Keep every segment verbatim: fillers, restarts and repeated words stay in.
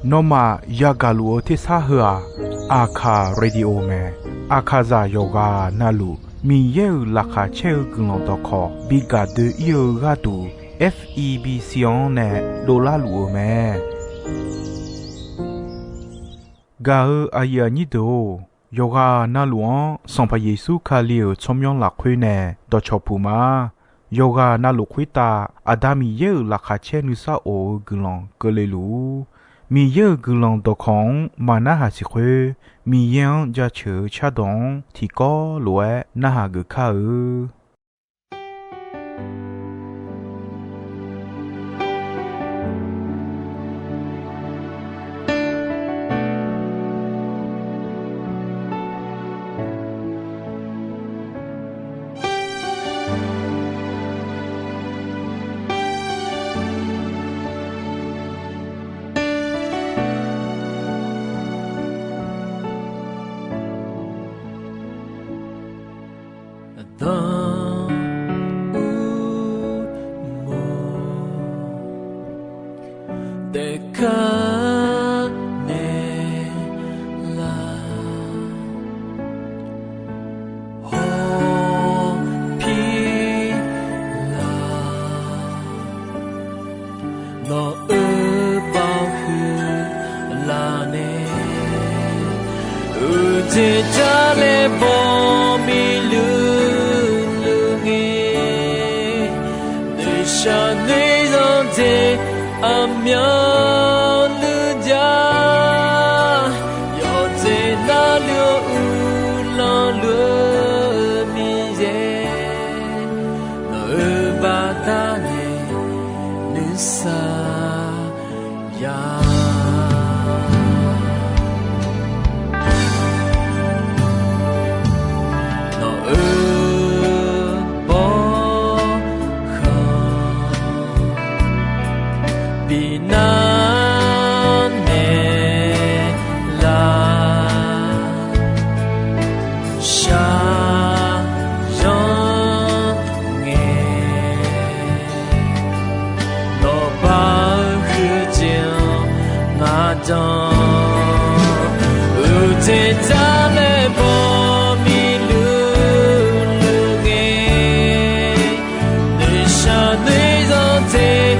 Nawmaf yagaq luf-eu tersar heu-aq, Aqkaq Radio mae. Aqkaqzaq yawqghaq navluf Miqyaer-euq laqkhaq caer-eu guiqlanq dawqkawq bi gaq doe-ir-eu gharduq, F E B C-anr nae dovlar luf-eu mae. Gaq-eu aqyuif aqnyir deuq-or, yawqghaq navluf-anr Sanqpaq Yeqsur Kali-euq tsawrmyanr lafkhoer nae dawqcawq puq ma. Yawqghaq navluf khoertav Aqda Miqyaer-euq laqkhaq caer nuisar of-eu guiqlanq keuvle luf-ur. Miqyaer-euq guiqlanq dawqkawq-anr maq narhaq siq khoer, Miqyaer-anr jaceuq-eu cardawq-anr tiqkawv lof-aer narhaq geuf kar-eu. Aqdan urmawr taef kar naeq lar, hawpir lar, nawq-euq baoq huiq laf nae, uqteq jar laer baw miqluq luq ngae, noeqshaq noeqzanq jeq aqmyanluf jar, yawqjeq navluf-eu uqlanq luf-eu Miqyaer, nawq-euq baqda nae nuisar ya. Nawq-euq bawrkhanq bi nar naeq lar, shaqzanr ngae, nawq baoq huiq jeq-anr ngar jan, uqteq jar laer baw miqluq luq ngae, noeqshaq noeqzanq jeq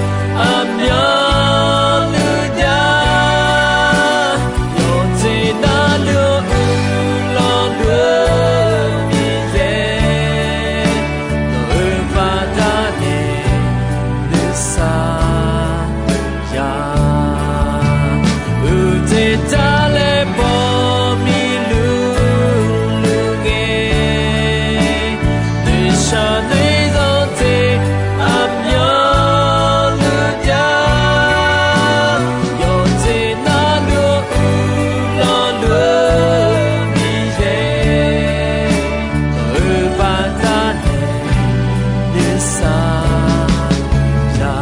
aqmyanluf jar, yawqjeq navluf-eu uqlanq luf-eu Miqyaer, nawq-euq baqda nae nuisar ya. Uqteq jar laer baw miqluq luq ngae, noeqshaq noeqzanq jeq aqmyanluf jar, yawqjeq navluf-eu uqlanq luf-eu Miqyaer, nawq-euq baqda nae nuisar ya.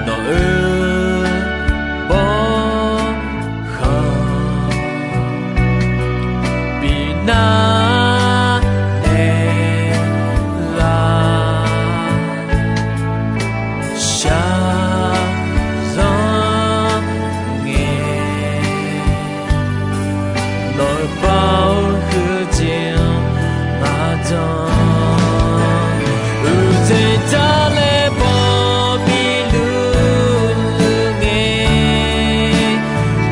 Nawq-euq bawrkhanq bi nar naeq lar, shaqzanr ngae, nawq-euq baoq huiq jeq-anr ngar jan, uqteq jar laer baw miqluq luq ngae,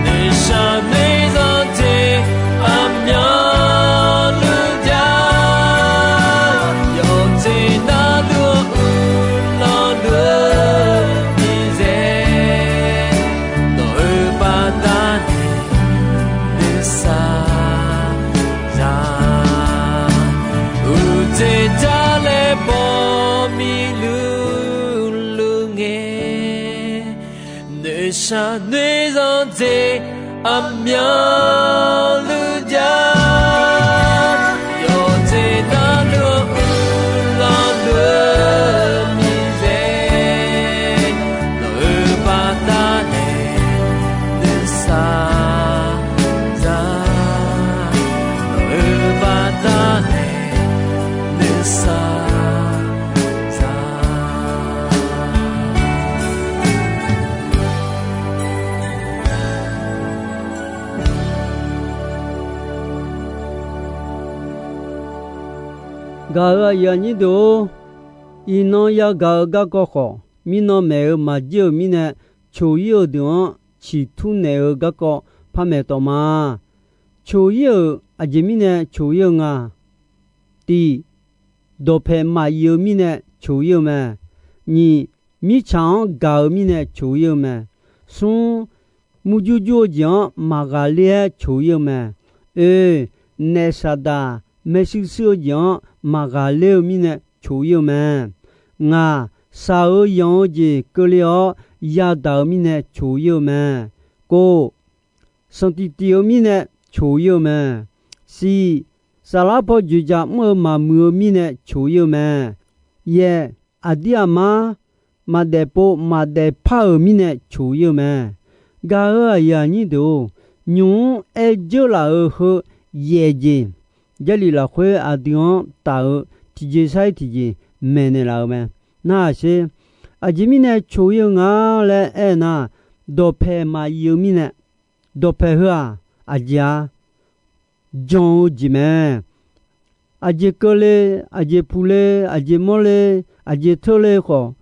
noeqshaq noeqzanq jeq aqmyanluf jar, yawqjeq navluf-eu uqlanq luf-eu Miqyaer, nawq-euq baqda nae nuisar ya. Uqteq jar laer baw miqluq luq ngae, noeqshaq noeqzanq jeq Aqmyanluf ja, yawqjeq navluf-anr uiqlanq luf-eu miqyaer, nawq-euq baqdanae nuisar za, nawq-euq baqdanae nuisar za. Gaq-euq aqyuif aqnyir deuq-or, iqnan yagaq-eu garkawv khawf, mirnan maeq-euq maqjir-euq mirnae, coq-ir-euq deuq-anr ciqtur naeq-eu garkawv par maeq tawf ma. Coq-ir-euq aqjeq mirnae coq-ir-eu nga. Tiq, dawqpaeq maqyif-eu mirnae coq-ir-eu mae. Nyiq, mirtsaq-anr gaq-eu mirnae coq-ir-eu mae. Smr, murjur jur-eu jeq-anr maqghaqler-aer coq-ir-eu mae. Oe, naef saqdaq maershuir shuir-eu jeq-anr maqghaqler-eu mirnae coq-ir-eu mae. Ngaq, shaq-eu yanq-eu jeq keuvle-awr yadaq-eu mirnae coq-ir-eu mae. Kov, sanqtiq tif-eu mirnae coq-ir-eu mae. Siq, saflar paw dzoeqdzaq mr-eu maqmuiq-eu mirnae coq-ir-eu mae. Yaeq, aqdir aqmar maqdaef pov maqdaef par-euq mirnae coq-ir-eu mae. Gaq-euq aqyuif aqnyir deuq-or, nymq-mr aer dzeur laf-euq heu yaeq jeq, Jarlif lafkhoer aqdui-anr taf-eu tiqjeq sar-ir tiqjeq maeqnaeq laf-eu mae. Narhaq sher, aqjeq mirnae coq-ir-eu nga laer aernar, dawqpaeq maqyif-eu mirnae, dawqpaeq heu-aq, aqjeq-a, jan-eu jeq mae. Aqjeq keuvle, aqjeq puqle, aqjeq mawrle, aqjeq teurle khawf,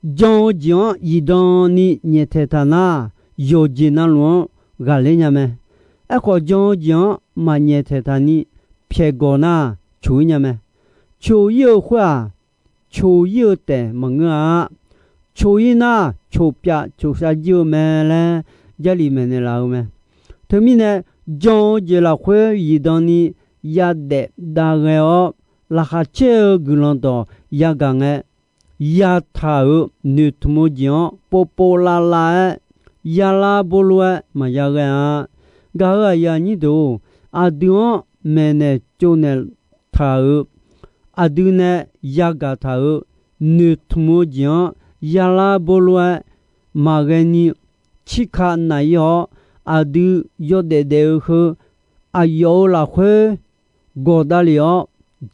jan-eu jeq-anr zifdan ni nyaeftaeq taq nar, yawqjeq navluf-anr ghaqler nya mae. Aerkhawf, jan-eu jeq-anr maqnyaeftaeq taq ni pyaeqgawq nar, coq-ir nya mae. Coq-ir-eu khoer-aq, coq-ir-eu taef maqngeur-a. Coq-ir nar, coqpyav coqshav jir-eu mae laer Jarlif maeqnaeq laf-eu mae. Teumirnae, jan-eu jeq lafkhoer zifdan ni yadaef dav ghae-awr, laqkhaq caer-eu guiqlanq dawq yagaq ngae, yataq-euq noeqtmq-eu jeq-anr povpov lavlav-aer, yalar bolof-aer maqya ghae-a. Gaq-euq aqyuif aqnyir deuq-or, aqdui-anr maeqnaeq tsovnaeq taq-euq, aqdui nae yagaq taq-euq noeqtmq-eu jeq-anr yalar bolof-aer maqghae ni, cirka naf-ir-awr, aqdui yawdaef daef-eu heu aqyawf-euq lafkhoer gawq davlef-awr,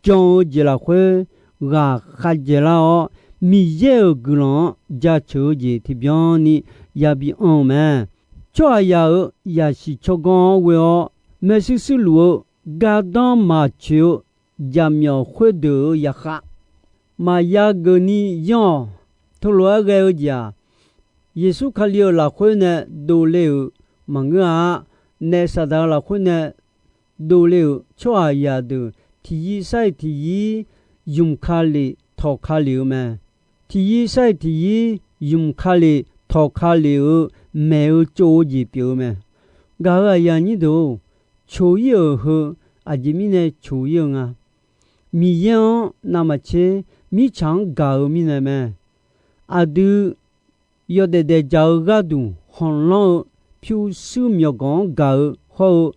jan-eu jeq lafkhoer ghaq khav dzaeqlar-awr, Miqyaer-euq guiqlanq-anr jaceuq-eu jeq tiqbyan ni yabi anr-eu mae. Tsawrhaqzaq-euq zaqsiq tsawrganr-anr ghoe-awr maershuir shuir luf-eu gardanr maqtsoeq-eu jaqmyawf khoerdeuq-euq zaqkhav maqya geuf ni yanr-awq. Teulof-aer ghae-eu jeq-aq, Yeqsur Kali-euq lafkhoer nae dovle-euq maqngeur-a. Naef Saqdaq-euq lafkhoer nae dovle-euq tsawrhaqzaq deuq tiqyir sar-iq tiqyir ymq ka lef tawq ka lef-eu mae. Tiqyir sar-iq tiqyir ymq ka lef tawq ka lef-eu maeq-eu tsov-eu jeq pyeuf-eu mae. Gaq-euq aqyuif aqnyir deuq-or, coq-ir-euq heu aqjeq mirnae coq-ir-eu nga. Miqyaer-anr navmaqtser mirtsaq-anr gaq-eu mirnae mae. Aqdui yawdaef daefdzaq-eu gharduq khanqlanr-eu pyurshuir myawqganq-anr gaq-eu hawr-eu,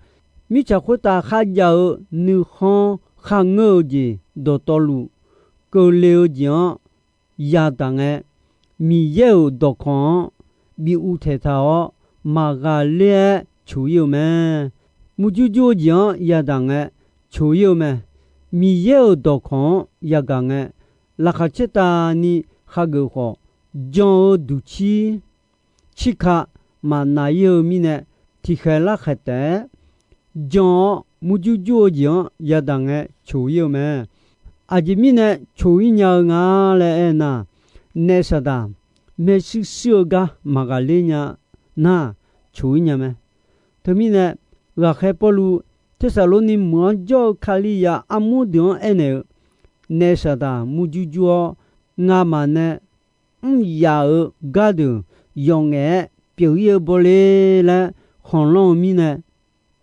mirtsaq khoertav kharjav-eu nuikhanr kharngeur-eu jeq dawqtawvluf keuvle-eu jeq-anr yadaq ngae, Miqyaer-euq dawqkawq-anr bi uvtaeq taq-awr maqghaqler-aer coq-ir-eu mae. Murjur jur-eu jeq-anr yadaq ngae coq-ir-eu mae. Miqyaer-euq dawqkawq-anr yagaq ngae, laqkhaq caertavni khageuf khawf, jan-eu duqcir cirka maqnaf-ir-eu mirnae, tiqkhaeq larkhaeq taef-aer jan-awr murjur jur-eu jeq-anr yadaq ngae coq-ir-eu mae. Aqjeq mirnae coq-ir nya-eu nga laer aernar, naef Saqdaq maershuir shuir-eu gar maqghaqler nya nar, coq-ir nya mae. Teumirnae, ghaqkhaer Pawrluv Tersaqlorni meuq-anr jawr-eu Kalizaq armur deuq-anr aernaeq-eu, naef Saqdaq murjur jur-awr, ngamaf nae mr yaf-euq gardeuq yawf ngaef-aer pyeuf-ir-eu bawle laer khanqlanr-eu mirnae,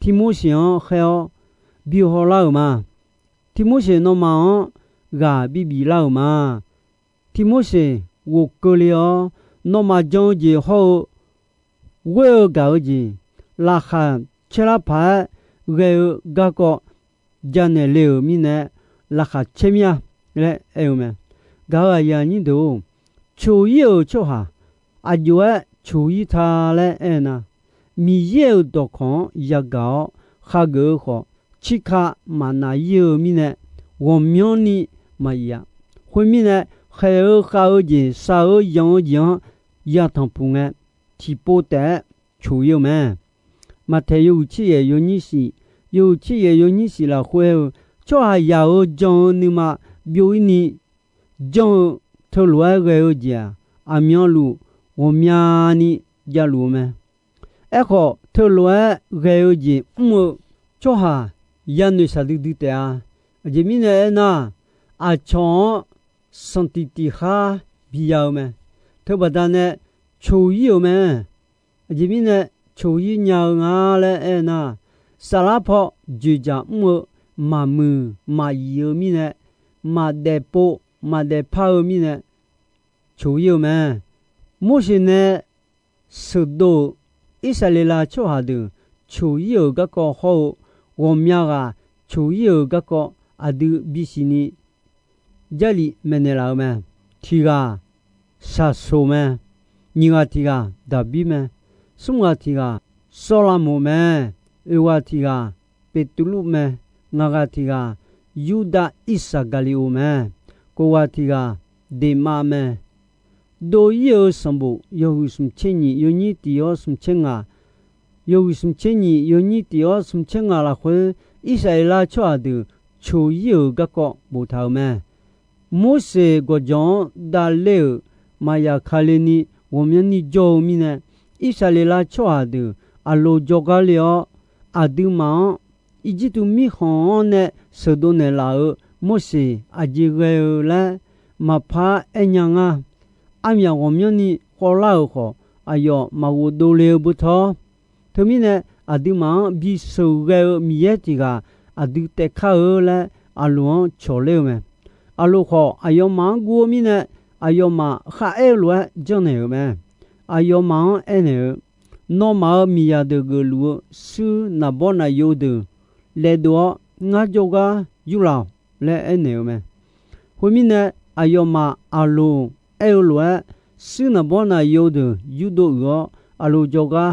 Tirmorseq-anr khaer-awr bi hawlar-euq ma. Tirmorseq nawmaf-anr ghaq bi biflar-euq ma. Tirmorseq ghofkeuvle-awr, nawmaf jan-eu jeq hawr-eu, ghoer-eu gaq-eu jeq, laqkhaq caerlar paq-aer ghae-eu garkawv janaeq le-euq mirnae, laqkhaq caer mir-a laer aer-eu mae. Gaq-euq aqyuif aqnyir deuq-or, coq-ir-euq tsawrhaq aqjox-aer coq-ir ta laer aernar, Miqyaer-euq dawqkawq-anr yagaq-awr khageuf-eu khawf, cirka maqnaf ir-eu mirnae, ghawqmyanrni maqyif-a. Khoermirnae, khaeq-eu khav-eu jeq, shaq-eu yanq-eu jeq-anr yatanq puq ngae, tiqpov taef-aer coq-ir-eu mae. Maqtaeq yawhuiq tser yaef yawnyir shif, yawhuiq tser yaef yawnyir shif lafkhoer-eu, tsawrhaqzaq-euq jan-eu nuima byov-ir ni janr-eu teulof-aer ghae-eu jeq-aq, aqmyanluf ghawqmyani javluf-eu mae. Aerkhawf, teulof-aer ghae-eu jeq mr-eu tsawrhaq yanoeq shaqdui dui taef-a. Aqjeq mirnae aernar, aqcawq-anr sanqtiq tiq khar biya-eu mae. Teubaqda nae coq-ir-euq mae. Aqjeq mirnae coq-ir nya-eu nga laer aernar, saflar paw dzoeqdzaq mr-eu maqmuiq maqyif-eu mirnae, maqdaef pov maqdaef par-eu mirnae coq-ir-eu mae. Morseq nae sheuqdov-euq Irsaqleqlav tsawrhaq deuq coq-ir-euq garkawv hawr-eu, ghawqmya ghaq coq-ir-euq garkawv aqdui bisiq ni Jarlif maeqnaeq laf-eu mae. Tiq ghaq Saqsoq mae. Nyiq ghaq tiq ghaq Daqbir mae. Smr ghaq tiq ghaq Sawrlavmoq mae. Oeq ghaq tiq ghaq Peqtuvluv mae. Ngaq ghaq tiq ghaq Yurdav Irsaqgaqliqoq mae. Kof ghaq tiq ghaq Deqmav mae. Dov-ir-eu sanqbof yawhuiq smq tser nyiq yawnyir tiq-awr smq tser ngaq, yawhuiq smq tser nyiq yawnyir tiq-awr smq tser ngaq lafkhoer, Irsaqleqlav tsawrhaq deuq coq-ir-euq garkawv boftaq-euq mae. Morseq gawqjawq-anr davler-euq maqyaf kale ni ghawqmyanrni jawr-eu mirnae, Irsaqleqlav tsawrhaq deuq aqloq jawrgar le-awr, aqduimaf-anr Irjirtuv mirkhanq-anr nae sheuqdov naeqlaf-euq Morseq aqjeq ghae-eu laer maqpar aernya ngar. Armyaf ghawqmyanrni khawvlar-euq khawf, aqyawf maqghof dovle-eu beutawr. Teumirnae, aqduimaf-anr bisheuq ghae-eu Miqyaer tiq ghaq aqdui taef kar-eu laer aqloq-anr cawqler-eu mae. Aqloq khawf, aqyawfmaf-anr guv-eu mirnae, aqyawfmaf kharaer-eu lof-aer janrnaeq-euq mae. Aqyawfmaf-anr aernaeq-eu, Nawmaf-euq miqzaq deuq geufluf-eu suir naqbawr naqyov deuq laeqdov-awr, ngar jawrgar yurlaf-awq laer aernaeq-eu mae. Khoermirnae, aqyawfmaf aqloq aer-eu lof-aer, suir naqbawr naqyov deuq yurdov uiq-awr, aqloq jawrgar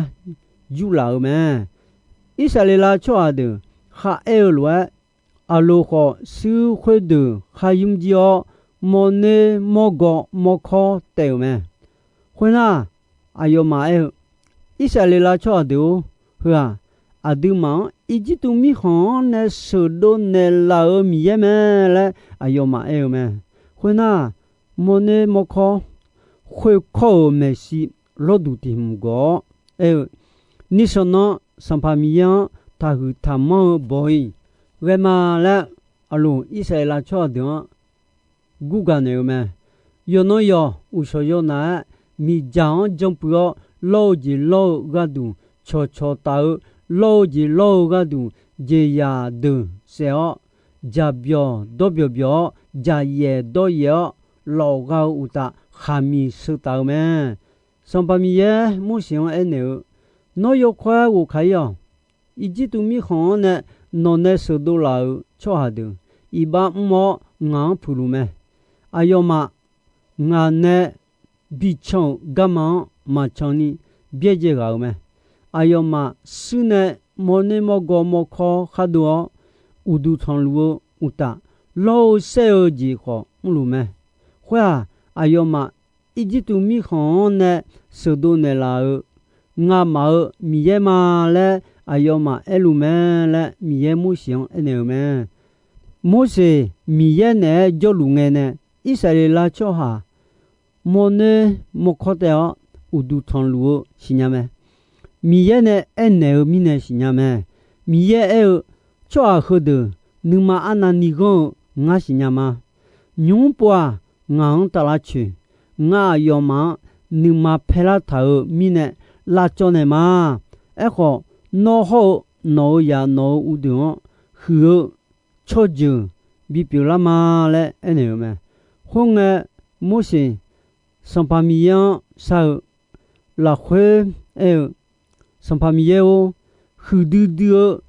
yurlaf-euq mae. Irsaqleqlav tsawrhaq deuq kharaer-eu lof-aer, aqloq khawf suir khoerdeuq khar yur jir-awr, mawrner mawrgaw mawrkawr taev-euq mae. Khoernar, aqyawfmaf aer-eu, Irsaqleqlav tsawrhaq deuq-or, heu-aq, aqduimaf-anr Irjirtuv mirkhanq-anr nae sheuqdov naeqlaf-euq Miqyaer mae laer aqyawfmaf aer-eu mae. Khoernar, mawrner mawrkawr khoerkawr-euq maeqshi lawrduq tiq hmq gawq-awr aer-eu, Nishawq nan Sanqpaq Miqyaer-anr taqhuiq taqmanr-eu baw-iq ghae ma laer, aqloq Irsaqleqlav tsawrhaq deuq-anr gurgaq naeq-eu mae. Yawqnan yawq uqshawq yawnaf-aer miqdzaq-anr janpuiv-awr, lawr-eu jeq lawr-eu gharduq cawqcawq taf-eu, lawr-eu jeq lawr-eu gharduq jeqzaq deuq saef-awr, dzaqbyawq dawrbyawq byawq-awr, dzaqyaef dawryaef-awr, lawfgha-eu uqtaf khaqmiq sheu taf-eu mae. Sanqpaq Miqyaer Morseq-anr aernaeq-eu, Nawr yawkawr-aer ghofkaq-ir-awq. Irjirtuv mirkhanq-anr nae nawq nae sheuqdov laf-euq tsawrhaq deuq iqbax mr-awr ngaq-anr puiqluf mae. Aqyawfmaf ngaq nae bican-euq garma-anr maqcan ni byaerdzae ghaq-euq mae. Aqyawfmaf suir nae mawrner mawrgaw mawrkawr khar dov-awr, uqduq tanqluf-eu uqtaf, lawr-eu saer-eu jeq khawf mrluf mae. Khoer-aq, aqyawfmaf Irjirtuv mirkhanq-anr nae sheuqdov naeqlaf-euq ngamaf-euq Miqyaer ma laer aqyawfmaf aerluf mae laer, Miqyaer Morseq-anr aernaeq-euq mae. Morseq Miqyaer naeq-aer jawrluf ngae nae, Irsaqleqlav tsawrhaq mawrner mawrkawr taev-awr uqduq tanqluf-eu siqnya mae. Miqyaer nae aernaeq-eu mirnae siqnya mae. Miqyaer aer-eu, Tsawrhaq heudeuq nuima arnavni ghanr-eu ngar siqnya ma. Nymq-mr pov-aq, ngaq-anr taf lavcoeq. Ngar aqyawfmaf-anr nuima paerlar taq-euq mirnae lavcawv naeqma. Aerkhawf, nawr hawr-eu nawq-euq zaq nawq-euq uqdeuq-anr huiq-eu tsawrjeuq bipyeuf lar ma laer aernaeq-euq mae. Khoerngae, Morseq Sanqpaq Miqyaer-anr shar-eu lafkhoer aer-eu, Sanqpaq Miqyaer-or, huiqdui dui-eu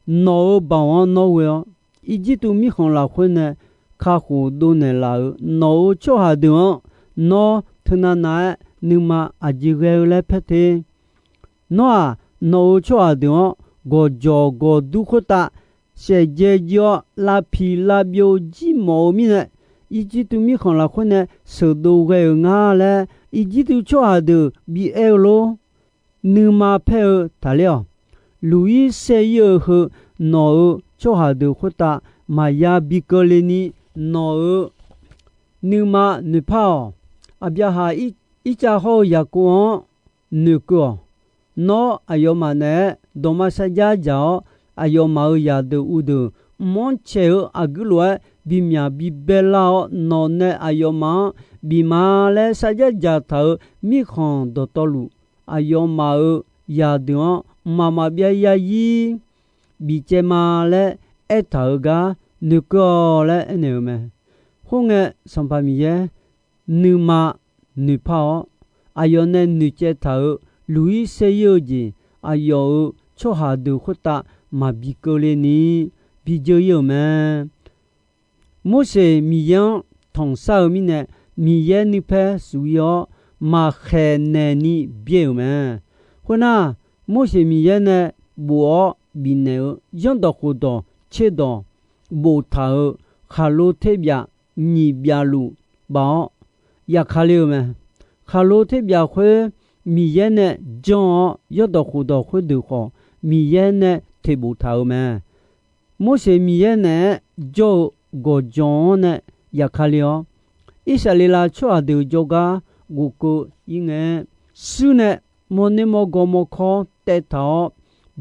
nawq-euq baoq-anr nawr ghoe-awr, Irjirtuv mirkhanq lafkhoer nae kakhof dovnaeq laf-euq nawq-euq tsawrhaq deuq-anr, nawr teunav nav-aer nuima aqjeq ghae-eu laer paer te. Nawr-aq, nawq-euq tsawrhaq deuq-anr gawqjawq gawqdur khoertav saefjae jir-awr, lavpiq lavbyov jir mawf-eu mirnae, Irjirtuv mirkhanq lafkhoer nae sheuqdov ghae-euq nga laer, Irjirtuv tsawrhaq deuq bi aer-eu lor. Nuima paer-eu taqler-awq. Luq-ir saer-ir-eu heu nawq-euq tsawrhaq deuq khoertav maqya bi keuvle ni, nawq-euq nuima noeqpar-awq. Aqbyaqhaq, Irtsav hawr-eu Yaqkov-anr noeqkeuv-awq. Nawr aqyawfmaf naeq-aer dawqma sarjax dzaq-awr, aqyawfmaf-euq zaqdeuq uvdeuq mq-anr caeq-eu aqguir lof-aer bimyaq bibae lar-awr, nawq nae aqyawfmaf-anr bif ma laer sarjax dzaqtaq-euq mirkhanq dawqtawvluf, aqyawfmaf-euq zaqdeuq-anr mqmaq maqbyav yarzir bifcaev ma laer aertaq-euq gar noeqkeuv-awq laer aernaeq-euq mae. Khoerngae, Sanqpaq Miqyaer nuima noeqpar-awr, aqyawf nae noeqcaev taq-euq luq-ir saer-ir-eu jeq, aqyawf-euq tsawrhaq deuq khoertav maqbi keuvle ni, bi dzeur-ir-euq mae. Morseq Miqyaer-anr tanqsar-eu mirnae, Miqyaer nuipaer shuf-ir-awr, maqkhaeq naeq ni byaer-euq mae. Khoernar, Morseq Miqyaer nae bof-awr bifnaeq-eu zanrdawq khofdawq tserdawq boftaq-euq khaqlo terbyaf nyiq byavluf baf-awr yafkale-euq mae. Khaqlo terbyaf khoer Miqyaer nae janr-awr, zanrdawq khofdawq khoerdeuq khawf Miqyaer nae teq boftaq-euq mae. Morseq Miqyaer naeq-aer jawr-eu gawqjawq-anr nae yafkale-awr, Irsaqleqlav tsawrhaq deuq jawrgar ghofkeuv-ir ngae, shuir nae mawrner mawrgawv mawrkawr taev taq-awr,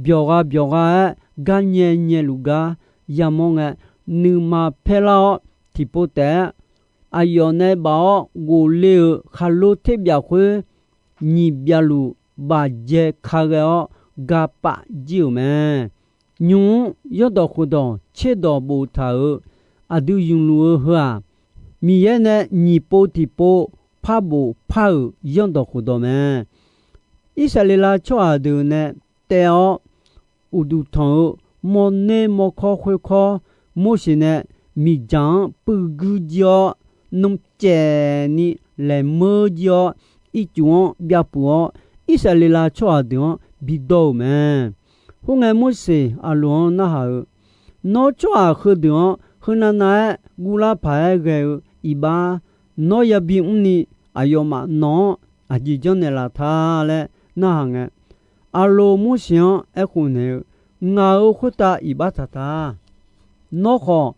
byawqgha byawqgha-aer gar nyae nyae luf gar yamawr ngae, nuima paer lar-awr tiqpov taef-aer aqyawf nae baf-awr ghofle-euq khaqlo terbyaf khoer nyiq byavluf bafjae ka ghae-awr ga pav jir-euq mae. Nymq-mr zanrdawq khofdawq tserdawq boftaq-euq aqdui ymqluf-eu heu-aq, Miqyaer nae nyiq pov tiqpov par bof par-euq zanrdawq khofdawq mae. Irsaqleqlav tsawrhaq deuq nae taev-awr uqduq tanq-eu mawrner mawrkawr khoerkawr, Morseq nae miqdzaq-anr puiv guir jir-awr, nmr caev ni laeq meur jir-awr, ircuf-anr byav puq-awr, Irsaqleqlav tsawrhaq deuq-anr bidawr-euq mae. Khoerngae, Morseq Aqloq-anr narhaq-eu, Nawr, tsawrhaq heudeuq-anr heunav nav-aer guvlar paq-aer ghae-eu iqbax, nawr yabi mrni aqyawfmaf nawq-anr aqjeq janrnaeq laf ta laer narhaq ngae, Aqloq Morseq-anr aerkhof naeq-eu, Ngaq-euq khoertav iqbax taq ta. Nawr khawf,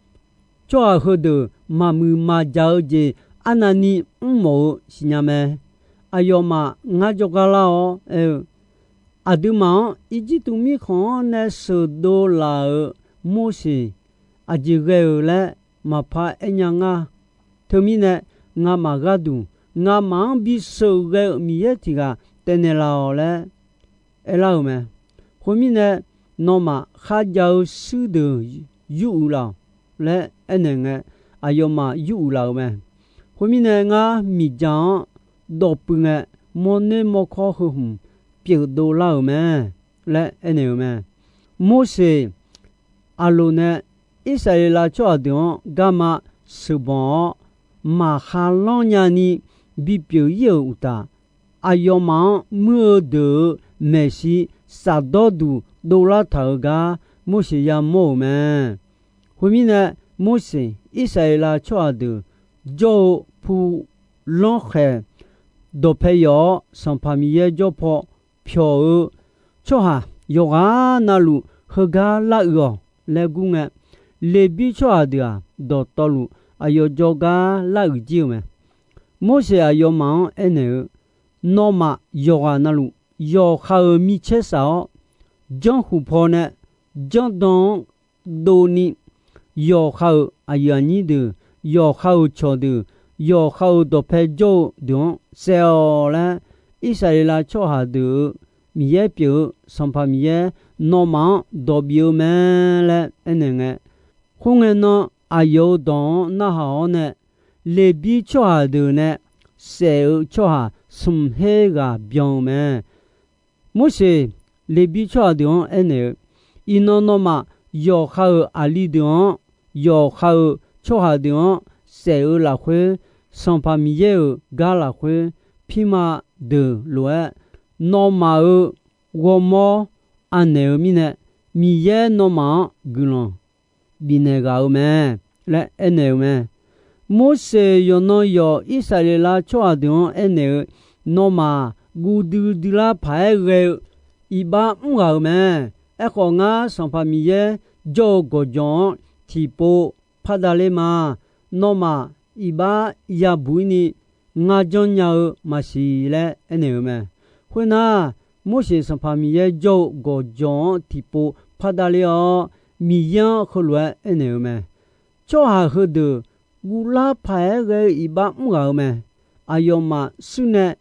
tsawrhaq heudeuq maqmuiq maqjaq-eu jeq arnavni mrmawf-eu siqnya mae. Aqyawfmaf ngar jawrgar lar-awr aer-eu, Aqduimaf-anr Irjirtuv mirkhanq-anr nae sheuqdov laf-euq Morseq aqjeq ghae-euq laer maqpar aernya ngar. Teumirnae, ngamaf gharduq ngamaf-anr bisheuq ghae-euq Miqyaer tiq ghaq taef naeqlaf-awq laer aerlar-euq mae. Khoermirnae, nawmaf kharjav-eu shuir deuq yuruiq laf-awq laer aernaeq ngae, aqyawfmaf yuruiq laf-euq mae. Khoermirnae, ngar miqdzaq-anr dawqpuiv ngae, mawrner mawrkawr heu hmq pyeuf dovlar-euq mae laer aernaeq-euq mae. Morseq, Aqloq nae Irsaqleqlav tsawrhaq deuq-anr garma sheuqbanq-awr, maqkha lanr nyani bipyeuf-ir-euq uqtaf, aqyawfmaf-anr muir-eu deuq-euq maeqshi shafdawr duq dovlar taq-euq gar Morseq yamawr-euq mae. Khoermirnae, Morseq Irsaqleqlav tsawrhaq deuq jawr-eu pu lanrkhaeq dawqpae yawf-awr, Sanqpaq Miqyaer jawr paw pyawq-eu tsawrhaq yawqghaq navluf heugar lar uiq-awq laer gur ngae, Leqbir tsawrhaq deuq-aq, dawqtawvluf aqyawf jawrgar lar uiq jir-euq mae. Morseq aqyawfmaf-anr aernaeq-eu, Nawmaf yawqghaq navluf, yawqha-euq micaer saf-awr, janrkhuq pawnae janrdan-anr dovni, yawqha-euq aqyuif aqnyir deuq, yawqha-euq cawqdeuq, yawqha-euq dawqpae jawr-eu deuq-anr saef-awq laer, Irsaqleqlav tsawrhaq deuq-euq Miqyaer pyeuf-eu Sanqpaq Miqyaer nawmaf-anr dawq bif-eu mae laer aernaeq ngae, khoerngae nan aqyawf-euq dawq-anr narhaq-awr nae, Leqbir tsawrhaq deuq nae saef-eu tsawrhaq smq her ghaq byan-eu mae. Morseq Leqbir tsawrhaq deuq-anr aernaeq-eu, Iqnan nawmaf yawqha-euq aqli deuq-anr, yawqha-euq tsawrhaq deuq-anr saef-eu lafkhoer, Sanqpaq Miqyaer-euq gar lafkhoer, pirma deuq lof-aer, nawmaf-euq ghawrmawr anaeq-eu mirnae, Miqyaer nawmaf-anr guiqlanq bifnaeq ghaq-eu mae laer aernaeq-eu mae. Morseq yawqnan yawq Irsaqleqlav tsawrhaq deuq-anr aernaeq-eu, Nawmaf guv duidui lar paq-aer ghae-eu iqbax mr ghaq-euq mae. Aerkhawf, ngar Sanqpaq Miqyaer jawr-eu gawqjawq-anr tiqpov pardav ler ma. Nawmaf iqbax yabuq-ir ni ngar janrnya-eu maqsiq laer aernaeq-eu mae. Khoernar, Morseq Sanqpaq Miqyaer jawr-eu gawqjawq-anr tiqpov pardav ler-awr, Miqyaer-anr heulof-aer aernaeq-eu mae. Tsawrhaq heudeuq guvlar paq-aer ghae-eu iqbax mr ghaq-eu mae. Aqyawfmaf shuir nae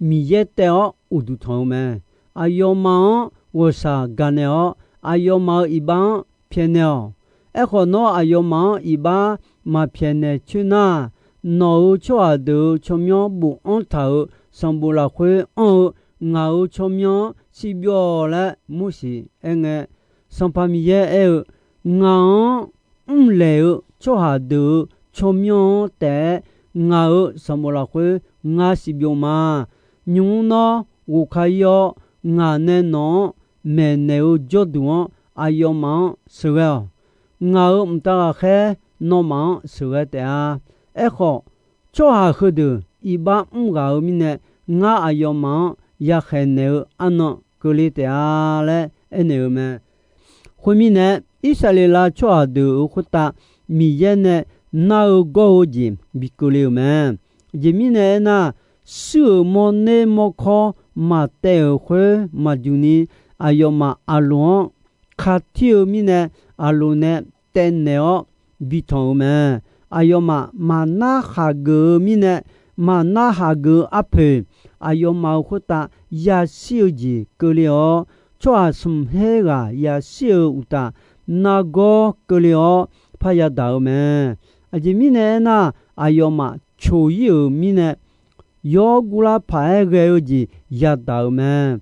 Miqyaer taev-awr uqduq tanq-eu mae. Aqyawfmaf-anr ghawqshaq gaqnaeq-awr, aqyawfmaf-euq iqbax-anr pyaeqnaeq-awq. Aerkhawf, nawr aqyawfmaf-anr iqbax maqpyaeqnaeq coer nar, nawq-euq tsawrhaq deuq-euq tsawrmyanr bofanr taq-euq sanqbof lafkhoer anr-eu ngaq-euq tsawrmyanr-anr siqbyov-awq laer Morseq aerngae, Sanqpaq Miqyaer aer-eu, Ngaq-anr mrlaeq-eu tsawrhaq deuq-euq tsawrmyanr-anr taef-aer ngaq-euq sanqbof lafkhoer ngar siqbyov ma. Nymq-mr nawr ghofka-ir-awr, ngaq nae nawq-anr maeqnaeq-eu jawrduq-anr aqyawfmaf-anr sheuqghae-awq. Ngaq-euq mqtav ghaqkhaer nawmaf-anr sheuqghae taef-a. Aerkhawf, tsawrhaq heudeuq iqbax mr ghaq-eu mirnae, ngar aqyawfmaf-anr yakhaeq naeq-eu arnan keuvle taef-a laer aernaeq-eu mae. Khoermirnae, Irsaqleqlav tsawrhaq deuq-euq khoertav Miqyaer nae nar-eu gawr-eu jeq bi keuvle-euq mae. Aqjeq mirnae aernar, shuir-euq mawrner mawrkawr maqtaev-euq khoer maqjuq ni, aqyawfmaf Aqloq-anr katir-eu mirnae, Aqloq nae taevnaeq-awr bitanq-euq mae. Aqyawfmaf maqnar khaqgeuf-eu mirnae, maqnar khaqgeuf-eu arpoeq, aqyawfmaf-euq khoertav yashir-eu jeq keuvle-awr, tsawrhaq smq her ghaq yashir-euq uqtaf, nargawr keuvle-awr parya daq-eu mae. Aqjeq mirnae aernar, aqyawfmaf coq-ir-euq mirnae, yawr guvlar paq-aer ghae-eu jeq yadaq-euq mae.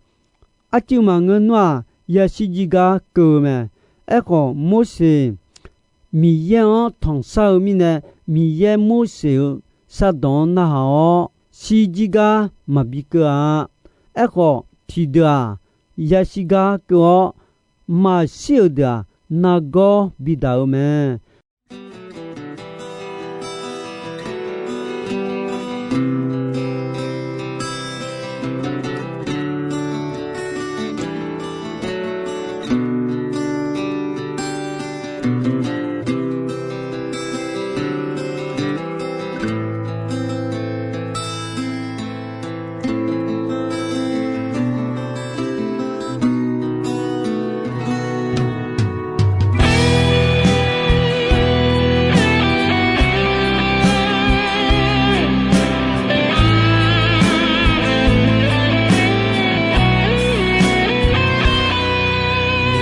Arcuiv maqngeur nar-aq, yashir jir gar keuv-eu mae. Aerkhawf, Morseq Miqyaer-anr tanqshar-eu mirnae, Miqyaer Morseq-euq shardawq-anr narhaq-awr, shir jir gar maqbi keuv-a. Aerkhawf, tiqdeuq-aq, yashir gar keuv-awr, maqshir-euq deuq-aq, nargawr bidaq-eu mae.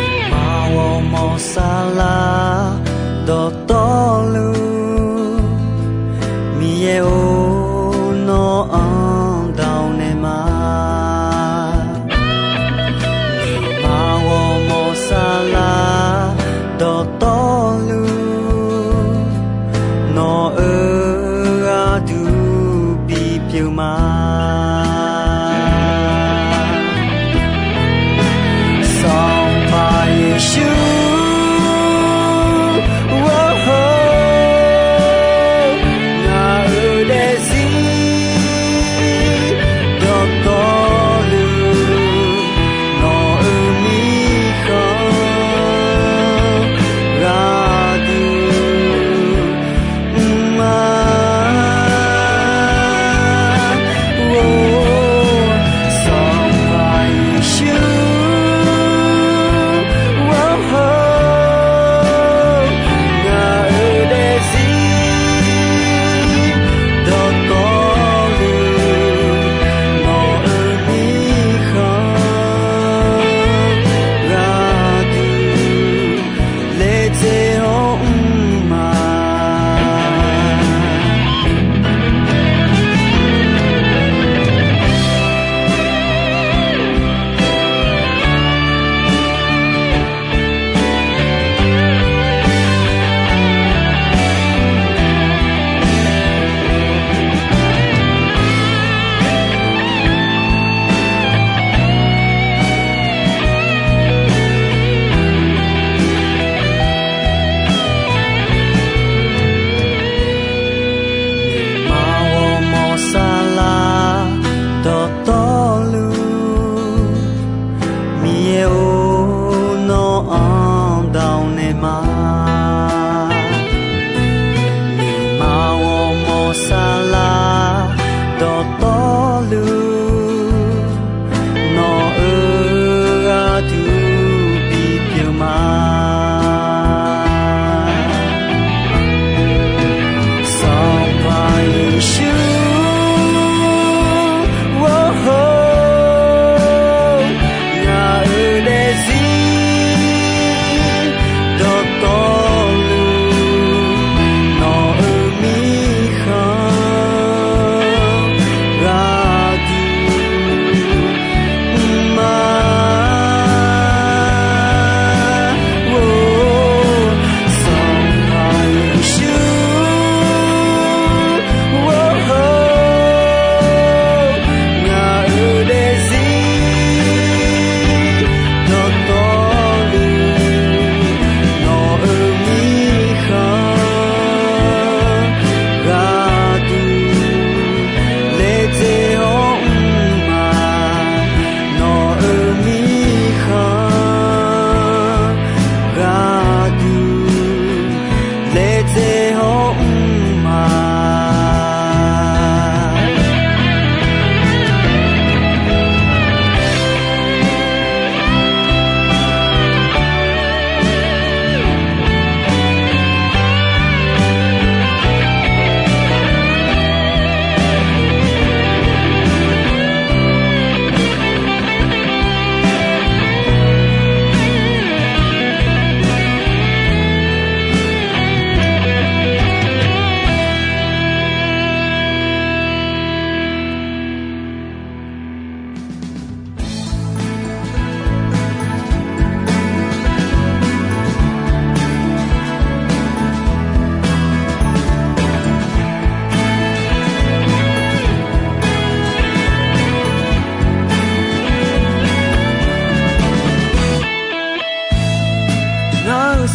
Nuima ghawrmawr saflar dawqtawvluf, Miqyaer-or, nawr-anr dawq naeq ma. Nuima ghawrmawr saflar dawqtawvluf, nawq-euq gharduq bipyeuf ma. Sanqpaq Yeqsur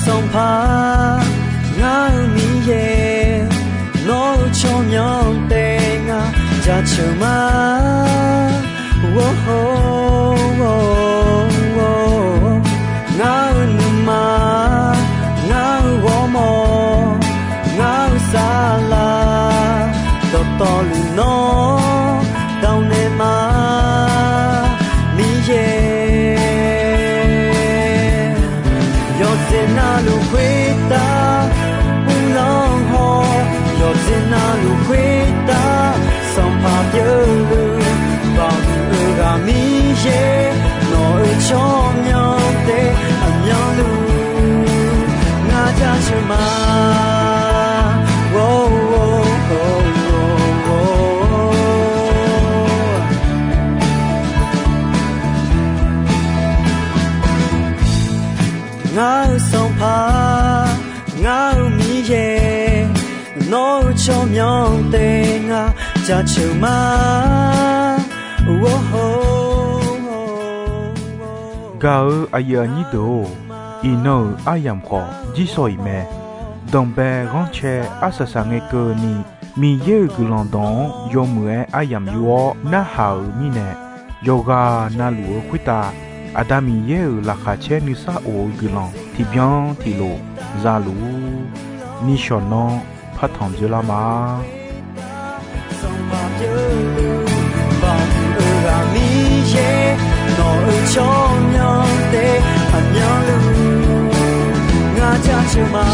Sanqpaq, ngar-euq Miqyaer, nawr-eu tsawrmyanr taef ngar jaceuq ma. Ngar-euq nuima, ngar-euq ghawrmawr, ngar-euq saflar, dawqtawvluf nawr dawq naeq ma, Miqyaer. Yawqjeq navluf khoertav uvlanr haw, yawqjeq navluf khoertav Sanqpaq pyeufluf, baoq-eu ghaq Miqyaer, nawq-euq tsawrmyanr taef aqmyanluf ngar jaceuq ma. Ngar-euq Sanqpaq, ngar-euq Miqyaer, nawr-eu tsawrmyanr taef ngar jaceuq ma. Gaq-eu aqyuif aqnyir deuq-or, iqnan-euq aryamq khawf jirsawq iq mae. Danqbae ghanrcae arsaq saq ngae keuvni, Miqyaer-euq guiqlanq dawq-anr yawmuiq-aer aryamq yur-awr narhaq-euq mirnae, yawqghaq navluf-eu khoertav Aqda Miqyaer-euq laqkhaq caer nuisar of-eu guiqlanq tiqbyan tiqlof za luf-ur. Nishawq nanr partanq dzoerlar ma. Sanqpaq pyeufluf, baoq-eu ghaq Miqyaer, nawq-euq tsawrmyanr taef aqmyanluf ngar jaceuq ma.